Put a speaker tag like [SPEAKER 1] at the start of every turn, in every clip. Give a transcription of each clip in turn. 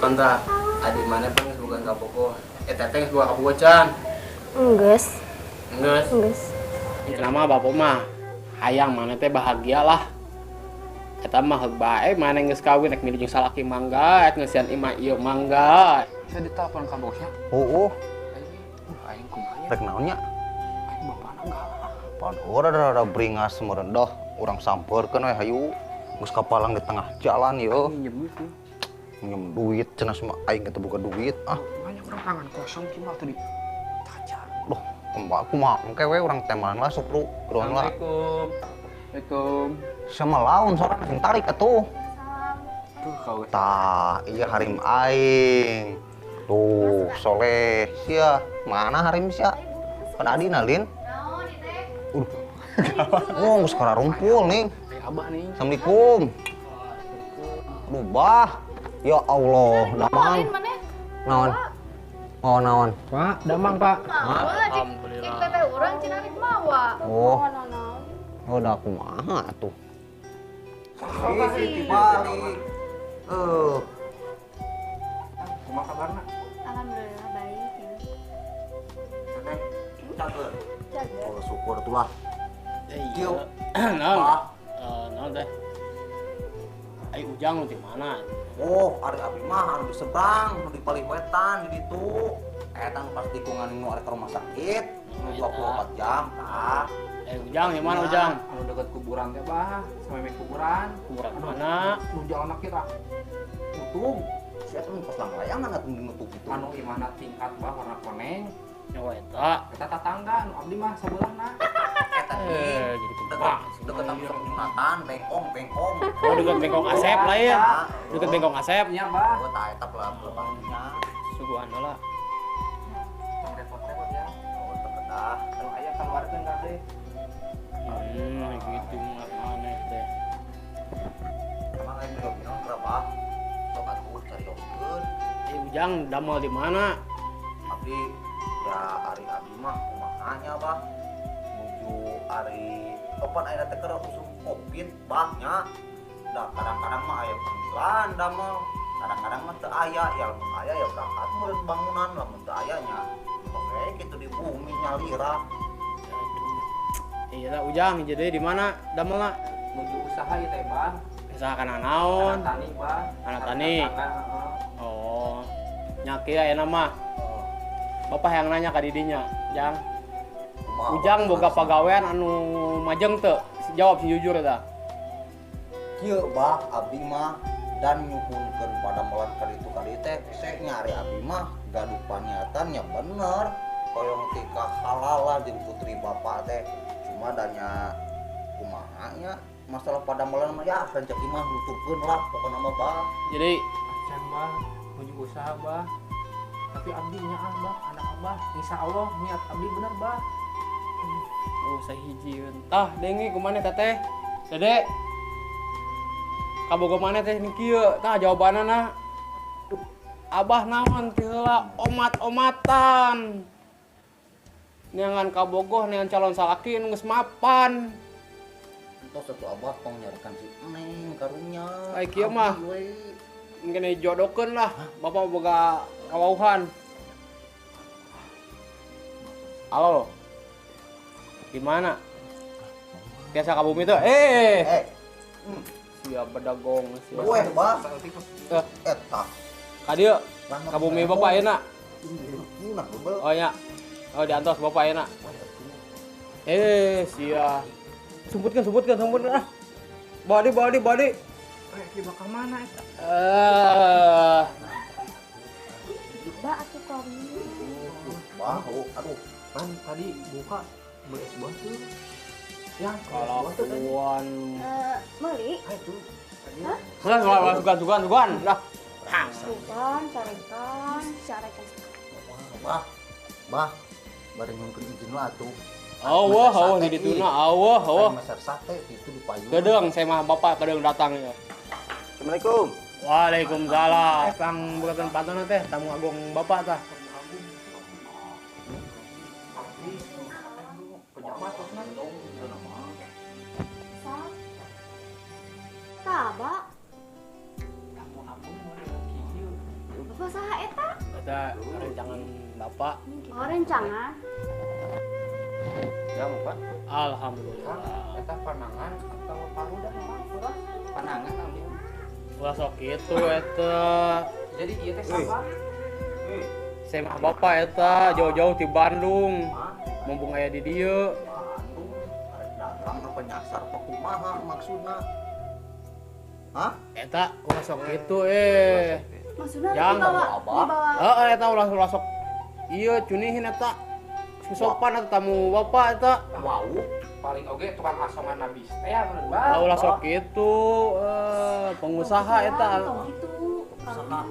[SPEAKER 1] Pan tah, adik mana pan geus boga kabogoh. Eh, teteh geus boga kabogoh can?
[SPEAKER 2] Enggeus.
[SPEAKER 1] Geus.
[SPEAKER 2] Enggeus.
[SPEAKER 1] Ya nama bapak mah hayang mana teh bahagia lah. Eta mah heug bae mana geus kawin rek milih jeung salaki mangga, rek ngeusian imah ieu mangga.
[SPEAKER 3] Saya ditelepon ka bosnya.
[SPEAKER 4] Oh,
[SPEAKER 3] Aing kumaha nya?
[SPEAKER 4] Rek naon nya?
[SPEAKER 3] Aing bapana galak.
[SPEAKER 4] Pan ora rada bringas meureun dah, urang sampeurkeun we hayu. Geus kapalang di tengah jalan yeuh.
[SPEAKER 3] Minjem duit nih.
[SPEAKER 4] Minjem duit cenah sama aing teh boga duit ah.
[SPEAKER 3] Banyak orang tangan kosong ki mah tadi. Tajar.
[SPEAKER 4] Duh, kumaha kumaha engke we urang temalan lah sok lu, geroan lah.
[SPEAKER 3] Assalamualaikum. Assalamualaikum.
[SPEAKER 4] Sama laun sorang sing tarik atuh.
[SPEAKER 3] Tuh kau.
[SPEAKER 4] Tah, iya harim aing. Tuh, soleh sia. Mana harim sia? Kan adina Lin. Oh, geus kararumpul nih.
[SPEAKER 3] Kayak abah nih.
[SPEAKER 4] Assalamualaikum. Aduh, bah. Ya Allah, damang. Naon? Oh, naon?
[SPEAKER 3] Pak, damang, Pak.
[SPEAKER 1] Alhamdulillah.
[SPEAKER 5] Teteh urang cenah rek mawa.
[SPEAKER 4] Oh. Oh, dah kumaha atuh. Ih, dibalik. Eh,
[SPEAKER 3] Kumaha kabarna?
[SPEAKER 2] Alhamdulillah baik ya.
[SPEAKER 4] Teteh, cager.
[SPEAKER 2] Cager.
[SPEAKER 4] Oh, syukur tuh lah.
[SPEAKER 1] Iya. Naon? Eh, naon teh? Ai Ujang nu di mana?
[SPEAKER 4] Oh, ari abi mah anu di seberang, nu di palih wetan di ditu. Eta nu pas tikungan nu arek ke rumah sakit, nu 24 jam tah.
[SPEAKER 1] Eh, Ujang di mana Ujang?
[SPEAKER 3] Anu deket kuburan teh, Bah. Sama mek kuburan.
[SPEAKER 1] Kuburan mana?
[SPEAKER 3] Nu jalan kita. Nutung.
[SPEAKER 4] Si eta nu pas langlayangan atuh nutup itu.
[SPEAKER 3] Anu imahna tingkat, Bah, warna koneng.
[SPEAKER 1] Nyawa eta.
[SPEAKER 3] Eta tatangga nu abdi mah sebelahna.
[SPEAKER 4] Eta
[SPEAKER 1] Eh, jadi
[SPEAKER 4] deket
[SPEAKER 1] kumaha?
[SPEAKER 4] deket sama Sunatan, bengkong, bengkong.
[SPEAKER 1] Oh, deket bengkong Asep lah ya. Deket bengkong Asep.
[SPEAKER 3] Nya, Bah.
[SPEAKER 4] Oh, tah eta pelapangnya.
[SPEAKER 1] Suguhan heula.
[SPEAKER 3] Tong repot-repot ya.
[SPEAKER 4] Oh, teu kedah.
[SPEAKER 3] Anu aya keluarkeun kabeh.
[SPEAKER 1] Gitu mah maneh teh.
[SPEAKER 4] Emang aing juga bingung berapa? Sok atuh carioskeun.
[SPEAKER 1] Eh, Ujang damel di mana?
[SPEAKER 4] Abdi ya ari abdi mah kumaha nya bah. Nuju ari opan ayeuna teh keur usum Covid bah nya. Da kadang-kadang mah aya panggilan damel, kadang-kadang mah teu aya, ya lamun aya ya berangkat meureun bangunan, lamun teu aya nya oke kitu di bumi nyalira.
[SPEAKER 1] Iya lah Ujang, jadi di mana damelna?
[SPEAKER 3] Nuju usaha ieu teh, Bah.
[SPEAKER 1] Usaha kana naon?
[SPEAKER 3] Anak tani, Bah.
[SPEAKER 1] Anak tani.
[SPEAKER 3] Tetangga, heeh.
[SPEAKER 1] Oh. Nya kieu ayeuna mah. Bapak yang nanya ka didinya, Jang.
[SPEAKER 4] Kumaha,
[SPEAKER 1] Ujang
[SPEAKER 4] Bah?
[SPEAKER 1] boga pagawean anu majeng teu? Jawab sing jujur eta.
[SPEAKER 4] Kieu bah abdi mah dan nyuhunkeun padamelan ka ditu ka dieu teh hese nya ari abdi mah gaduh paniatan nya bener hoyong tika halal lah jeung putri bapak teh, cuma danya kumaha nya masalah padamelan mah ya rezeki mah nuturkeun lah pokona mah bah.
[SPEAKER 1] Jadi
[SPEAKER 3] Acan, Bah, nuju usaha, Bah. Tapi abdi nya ah, Bah, anak Abah, insya Allah niat abdi bener, Bah.
[SPEAKER 1] Oh, sahijieun. Tah, dengi kumaha teteh? Dede. Kabogo maneh teh ni kieu? Tah jawabanana. Abah naon ti heula omat-omatan. Neangan kabogoh, neangan calon salaki nu geus mapan.
[SPEAKER 4] Entos atuh abah tong nyarikan si Neng karunya.
[SPEAKER 1] Ai kieu mah.
[SPEAKER 4] Abdi we.
[SPEAKER 1] Mungkin dijodohkeun lah, bapak boga kawauhan. Halo. Gimana? Biasa ka bumi tuh. Eh.
[SPEAKER 4] Eh,
[SPEAKER 1] Siap bedagong siap.
[SPEAKER 4] gue bah.
[SPEAKER 1] Eh,
[SPEAKER 4] Eta.
[SPEAKER 1] ka dieu. Ka bumi bapak ayeuna.
[SPEAKER 4] Nah, bebel.
[SPEAKER 1] Oh ya. Oh, diantos bapak ayeuna. Eh, sia. Sumputkeun, sumputkeun, sumputkeun ah. Body, body, body.
[SPEAKER 3] Eh, di bakal mana eta?
[SPEAKER 1] Eh,
[SPEAKER 2] Ba atuh kamu.
[SPEAKER 4] Bah, oh, aduh.
[SPEAKER 3] Kan tadi buka beli es buah tuh. Yang beli es buah tuh tadi.
[SPEAKER 1] kalakuan.
[SPEAKER 2] Eh, meuli?
[SPEAKER 3] Ah, itu. Tadi.
[SPEAKER 1] Sugan, sugan, sugan, sugan, sugan. Lah.
[SPEAKER 2] Bukan, carekan, carekan.
[SPEAKER 4] Bah, bah, bari nyungkeun izin lah atuh.
[SPEAKER 1] Allah, Allah di dituna, Allah, Allah.
[SPEAKER 4] Aing meser sate itu di payung.
[SPEAKER 1] Kedeung saya mah bapak kedeung datang ya.
[SPEAKER 4] Assalamualaikum.
[SPEAKER 1] Waalaikumsalam. Pang bukan pantona teh tamu agung bapak tah.
[SPEAKER 3] Pejabat tosna.
[SPEAKER 2] Sa. Tah, Ba.
[SPEAKER 3] Tamu agung mana kieu.
[SPEAKER 1] Eta rencangan bapak.
[SPEAKER 2] Oh, rencangan.
[SPEAKER 6] Ya, Pak.
[SPEAKER 1] Alhamdulillah.
[SPEAKER 3] Eta panangan atau parudah Pak? Panangan abdi.
[SPEAKER 1] Ulah sok kitu eta.
[SPEAKER 3] Jadi ieu teh saha?
[SPEAKER 1] Semah bapak eta jauh-jauh ti Bandung. Mumpung aya di dieu.
[SPEAKER 4] Bandung arek dagang apa nyasar apa kumaha maksudna? Hah?
[SPEAKER 1] Eta ulah sok kitu eh.
[SPEAKER 2] Maksudna
[SPEAKER 1] Yang
[SPEAKER 2] dibawa dibawa.
[SPEAKER 1] Heeh eta ulah sok. Ieu cunihin eta. Sopan eta tamu bapak eta.
[SPEAKER 4] Wow.
[SPEAKER 3] Paling oge tukang asongan habis teh ya menurut Bah.
[SPEAKER 1] Ulah sok kitu pengusaha eta.
[SPEAKER 2] Gitu.
[SPEAKER 4] Pengusaha.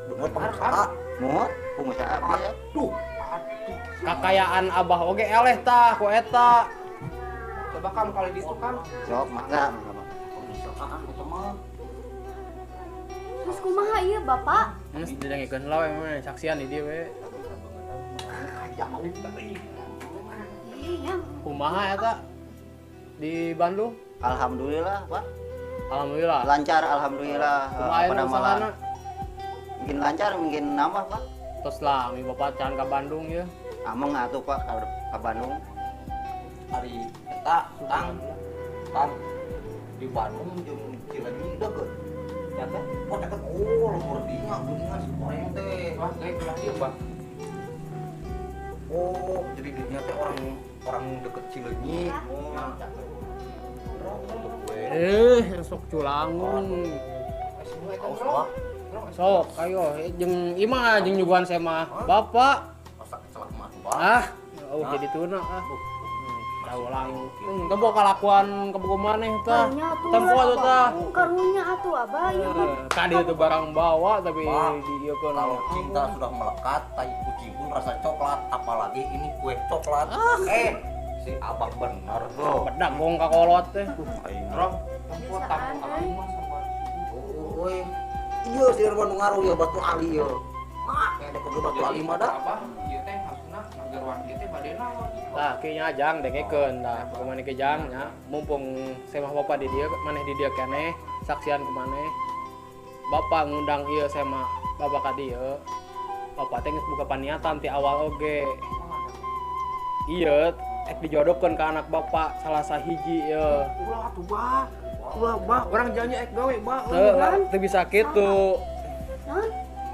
[SPEAKER 4] Bener pengusaha.
[SPEAKER 6] Muhun pengusaha abdi ya.
[SPEAKER 4] Aduh. Aduh.
[SPEAKER 1] Kakayaan abah oge eleh tah ku eta.
[SPEAKER 3] Coba kam kali ditu kam.
[SPEAKER 6] Sok mangga mangga.
[SPEAKER 4] Pengusahaan eta mah.
[SPEAKER 2] Terus kumaha ieu bapak?
[SPEAKER 1] Geus didengkeun heula we mah saksian di dieu we.
[SPEAKER 4] Jauh
[SPEAKER 2] Iya.
[SPEAKER 1] Kumaha eta di Bandung?
[SPEAKER 6] Alhamdulillah, Pak.
[SPEAKER 1] Alhamdulillah.
[SPEAKER 6] Lancar alhamdulillah.
[SPEAKER 1] Kumaha
[SPEAKER 6] Pada
[SPEAKER 1] usahana?
[SPEAKER 6] Mungkin lancar, mungkin nambah, Pak.
[SPEAKER 1] Tos lah, mi bapak can ka Bandung ya.
[SPEAKER 6] Ameng atuh, Pak, ka Bandung.
[SPEAKER 4] Ari eta Kang. Kang di Bandung jeung Cileunyi deukeut.
[SPEAKER 3] Ya teh.
[SPEAKER 4] Oh deket, oh lembur dinya geuningan si goreng teh.
[SPEAKER 3] Wah, geus ulah ieu, Bah.
[SPEAKER 4] Oh, jadi dinya teh orang deket Cileunyi. Oh.
[SPEAKER 1] Sok culangun.
[SPEAKER 4] Aus lah.
[SPEAKER 1] Sok, ayo jeung imah jeung nyuguhan semah bapak.
[SPEAKER 4] Masa kecelak mah tuh, Bah.
[SPEAKER 1] Ah, oh jadi tuna ah. Tahu lang. Tempo kalakuan kabogoh maneh tah. Tempo atuh tah.
[SPEAKER 2] Karunya atuh abah ieu mah.
[SPEAKER 1] Ka dieu teh barang bawa tapi di ieu
[SPEAKER 4] Kalau cinta sudah melekat, tai kucing pun rasa coklat, apalagi ini kue coklat. Si abah bener tuh.
[SPEAKER 1] Bedak gong ka kolot teh.
[SPEAKER 3] Rong, tempo tamu abdi mah sabar.
[SPEAKER 4] Oh, iya si Bandung ngaruh ya Batu Ali ya. Mak, kayak deket Batu Ali mah dah.
[SPEAKER 3] Abah, ieu teh maksudna ngageruan ieu teh bade naon?
[SPEAKER 1] Tah, kieu nya jang dengekeun tah. Kumaha ke jang nya, mumpung semah bapak di dieu, maneh di dieu keneh, saksian ku maneh. Bapak ngundang ieu semah bapak ka dieu. Bapak teh geus buka paniatan ti awal oge. Ieu ek dijodohkeun ka anak bapak salah sahiji ieu.
[SPEAKER 3] Ulah atuh, Bah. Ulah, Bah, urang janji ek gawe, Bah.
[SPEAKER 1] Teu bisa kitu.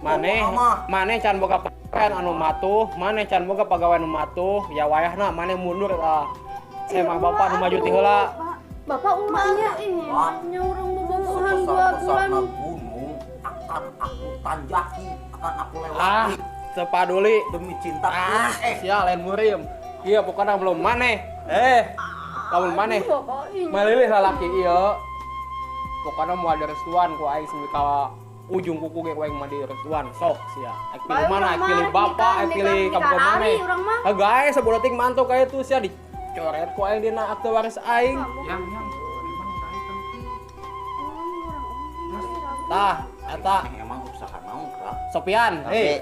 [SPEAKER 1] Maneh, maneh can boga pagawean anu matuh, maneh can boga pagawean anu matuh, ya wayahna maneh mundur tah. Semah bapak nu maju ti heula.
[SPEAKER 2] Bapak ulahnya nya urang bobogohan 2 bulan.
[SPEAKER 4] Gunung akan aku tanjaki, akan aku lewati.
[SPEAKER 1] Ah, sepaduli
[SPEAKER 4] demi cinta.
[SPEAKER 1] Ah, sia lain murim. Iya pokoknya belum maneh. Lamun maneh melilih lalaki ieu. Pokoknya moal direstuan ku aing sampai ka ujung kuku ge ku aing mah direstuan sok sia. Aing pilih mana? Aing pilih bapak, aing pilih kabogoh maneh. Heuh gae saboleting mantu ka itu sia dicoret ku aing dina akte waris aing.
[SPEAKER 3] Yang emang
[SPEAKER 1] Tah, eta
[SPEAKER 4] emang usaha naon, Kak?
[SPEAKER 1] Sopian, hei.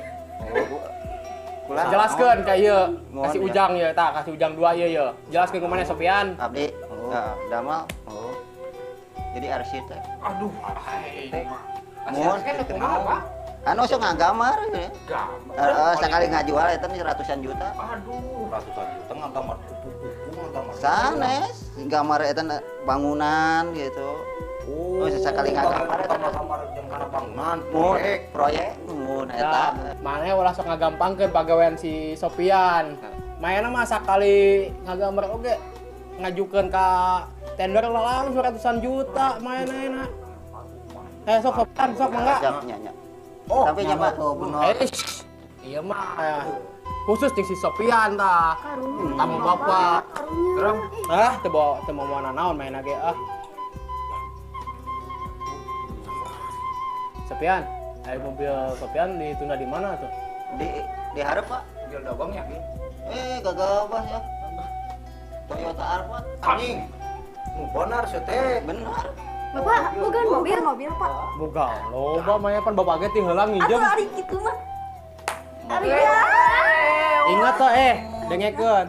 [SPEAKER 1] Jelaskeun ka ieu, kasih ujang ieu tah, kasih ujang 2 ieu ieu. Jelaskeun kumaha Sopian.
[SPEAKER 6] Abdi, damal. Oh. Jadi arsitek.
[SPEAKER 3] Aduh,
[SPEAKER 6] Mun,
[SPEAKER 3] kumaha, Pak?
[SPEAKER 6] Anu sok ngagambar ya.
[SPEAKER 3] Gambar.
[SPEAKER 6] Sekali ngajual eta ratusan juta.
[SPEAKER 3] Aduh,
[SPEAKER 4] ratusan juta ngagambar kupu-kupu, ngagambar.
[SPEAKER 6] Sanes, gambar eta bangunan gitu.
[SPEAKER 4] Oh,
[SPEAKER 6] sekali ngagambar eta
[SPEAKER 4] gambar jeung kana bangunan,
[SPEAKER 6] proyek mun eta.
[SPEAKER 1] Maneh ulah sok ngagampangkeun pagawean si Sopian. Manehna mah sakali ngagambar oge ngajukeun ka tender langsung ratusan juta manehna. Sok Sopian sok mangga.
[SPEAKER 6] Nya.
[SPEAKER 4] Oh,
[SPEAKER 6] tapi nya Pak.
[SPEAKER 1] Iya mah khusus jeung si Sopian tah. Tamu bapak.
[SPEAKER 3] Terus
[SPEAKER 1] ah teu bawa teu mau naon manehna ge ah. Sopian, ayo mobil Sopian ditunda di mana tuh?
[SPEAKER 6] Di hareup, Pak.
[SPEAKER 3] Mobil dagang ya?
[SPEAKER 6] Gagabah ya. Toyota Alphard.
[SPEAKER 4] Anjing. Nu benar sih teh.
[SPEAKER 6] Benar.
[SPEAKER 2] Bapak, bukan mobil, Pak.
[SPEAKER 1] Boga, loba mah pan bapak ge ti heula nginjem.
[SPEAKER 2] Atuh ari kitu mah. Ari ya.
[SPEAKER 1] Ingat tuh dengekeun.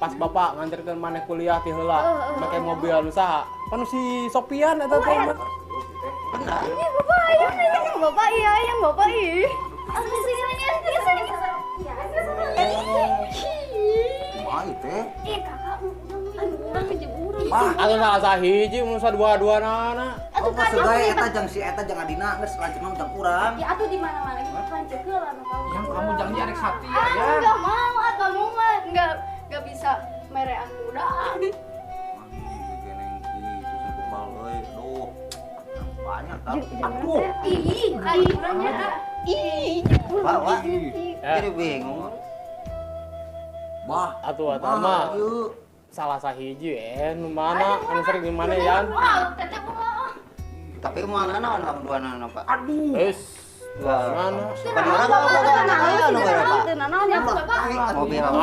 [SPEAKER 1] Pas bapak nganterkeun maneh kuliah ti heula, make mobil nu saha? Pan si Sopian eta teh.
[SPEAKER 6] Benar.
[SPEAKER 2] Ini bapak, iya, yang bapak, iya, yang bapak, ih. Asli. Ih, kakak urang jeung urang.
[SPEAKER 1] Atuh salah sahiji mun sadua-duanana.
[SPEAKER 2] Atuh
[SPEAKER 4] Oh, sebae eta jang si eta jang adina geus lanceukna jang urang.
[SPEAKER 2] Ya atuh di mana-mana gitu lanceuk heula nu kamu.
[SPEAKER 3] Yang kamu jangan arek satia ya.
[SPEAKER 5] Enggak mau, ah kamu mah enggak bisa merean urang.
[SPEAKER 4] Geneng kitu sing kebal euy, duh. Banyak kan. Aduh.
[SPEAKER 2] Ih, urangnya. Ih,
[SPEAKER 6] Pak, Pak. Jadi bingung.
[SPEAKER 4] Bah,
[SPEAKER 1] atuh eta mah salah sahiji nu mana anu sering di mana yan?
[SPEAKER 6] Tapi mana naon kamu dua nana, Pak?
[SPEAKER 3] Aduh.
[SPEAKER 1] Wis, mana?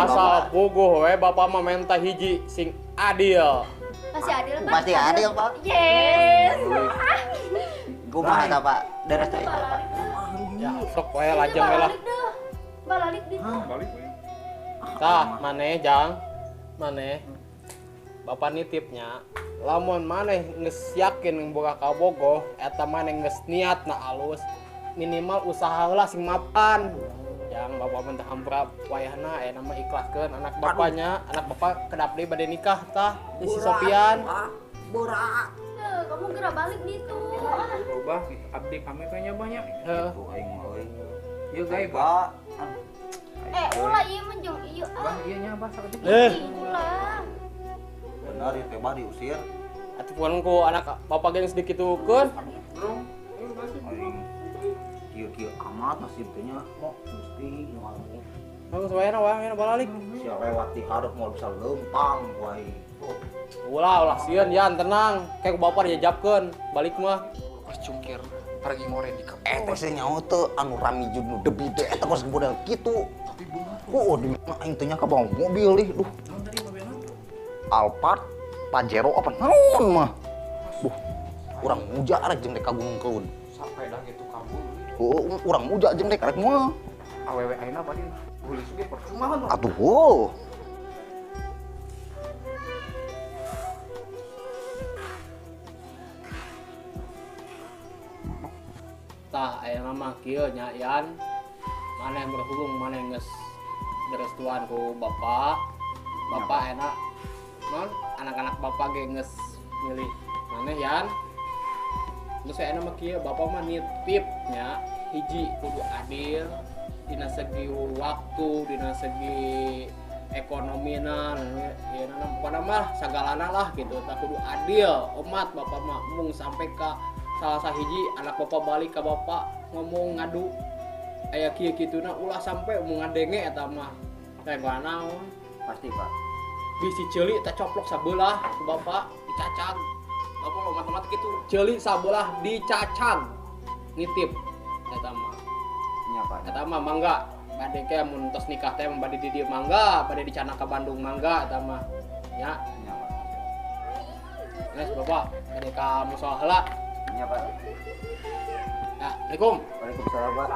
[SPEAKER 1] Asal puguh we bapak mah menta hiji sing adil.
[SPEAKER 5] Pasti adil kan?
[SPEAKER 6] Pasti adil, Pak.
[SPEAKER 5] Yes.
[SPEAKER 6] Kumaha eta, Pak? Deres teh, Pak.
[SPEAKER 1] Ya, sok we lajeng we lah.
[SPEAKER 2] Balik deh.
[SPEAKER 3] Balik we.
[SPEAKER 1] Tah, maneh jang. Maneh. Bapak nitipnya, lamun maneh geus yakin boga kabogoh, eta maneh geus niatna alus, minimal usaha heula sing mapan. Jang bapak mentah hampura wayahna aya nama ikhlaskeun anak bapaknya, anak bapak kedap deui bade nikah tah di si Sopian.
[SPEAKER 4] Berat.
[SPEAKER 2] Kamu geura balik ditu.
[SPEAKER 3] Berubah abdi kami kayaknya banyak.
[SPEAKER 1] Heeh.
[SPEAKER 4] Aing mah euy.
[SPEAKER 3] Ieu gae, Pak.
[SPEAKER 2] Ulah ieu mah jeung ieu ah.
[SPEAKER 3] Bah, ieu nya bah sakedik.
[SPEAKER 2] Ulah.
[SPEAKER 4] Benar ieu teh bah diusir.
[SPEAKER 1] Atuh bukan ku anak bapak ge geus dikitukeun.
[SPEAKER 4] Aing kieu-kieu amat nasib teh nya. Mok Gusti nu agung.
[SPEAKER 1] Geus wayahna wayahna balalik.
[SPEAKER 4] Sia lewat di hareup moal bisa leumpang ku aing.
[SPEAKER 1] Ulah ulah sieun yan tenang, kayak ku bapak dijajabkeun balik mah.
[SPEAKER 3] Cungkir pergi more di kebun.
[SPEAKER 4] Eta sih nyaho teu anu rami jeung nu debi teh eta kos model kitu.
[SPEAKER 3] Tapi bunga.
[SPEAKER 4] Oh, di mana aing teh nya ka bawa mobil ih, duh.
[SPEAKER 3] Naon tadi mobilna?
[SPEAKER 4] Alphard, Pajero apa naon mah. Duh, urang muja arek jeung rek ka Gunung Keun.
[SPEAKER 3] Sampai dah gitu kabur.
[SPEAKER 4] Heuh, urang muja jeung rek arek moal.
[SPEAKER 3] Awewe ayeuna bari geulis ge percuma kan.
[SPEAKER 4] Atuh heuh.
[SPEAKER 1] Tah aya mah kieu nya Yan. Maneh berhubung maneh geus direstuan ku bapak. Bapak enak non anak-anak bapak ge geus milih maneh Yan. Geus aya mah kieu bapak mah nitip nya hiji kudu adil dina segi waktu, dina segi ekonomina, ieu na pokona mah sagalana lah gitu. Tah kudu adil omat bapak mah mung sampai ka salah sahiji anak bapak balik ke bapak ngomong ngadu aya kieu kituna ulah sampai omong ngadenge eta mah teh naon
[SPEAKER 6] pasti Pak
[SPEAKER 1] bisi ceuli teh coplok sabelah ku bapak dicacag bapak lo matematik kitu ceuli sabelah dicacag ngitip eta mah
[SPEAKER 6] nya Pak
[SPEAKER 1] eta mah mangga bade ke mun tos nikah teh bade di dieu mangga bade dicanak ka Bandung mangga eta mah nya
[SPEAKER 6] nya Pak
[SPEAKER 1] geus bapak bade ka musola heula.
[SPEAKER 6] Ya, Pak.
[SPEAKER 1] Ya, Assalamualaikum.
[SPEAKER 6] Waalaikumsalam, Pak.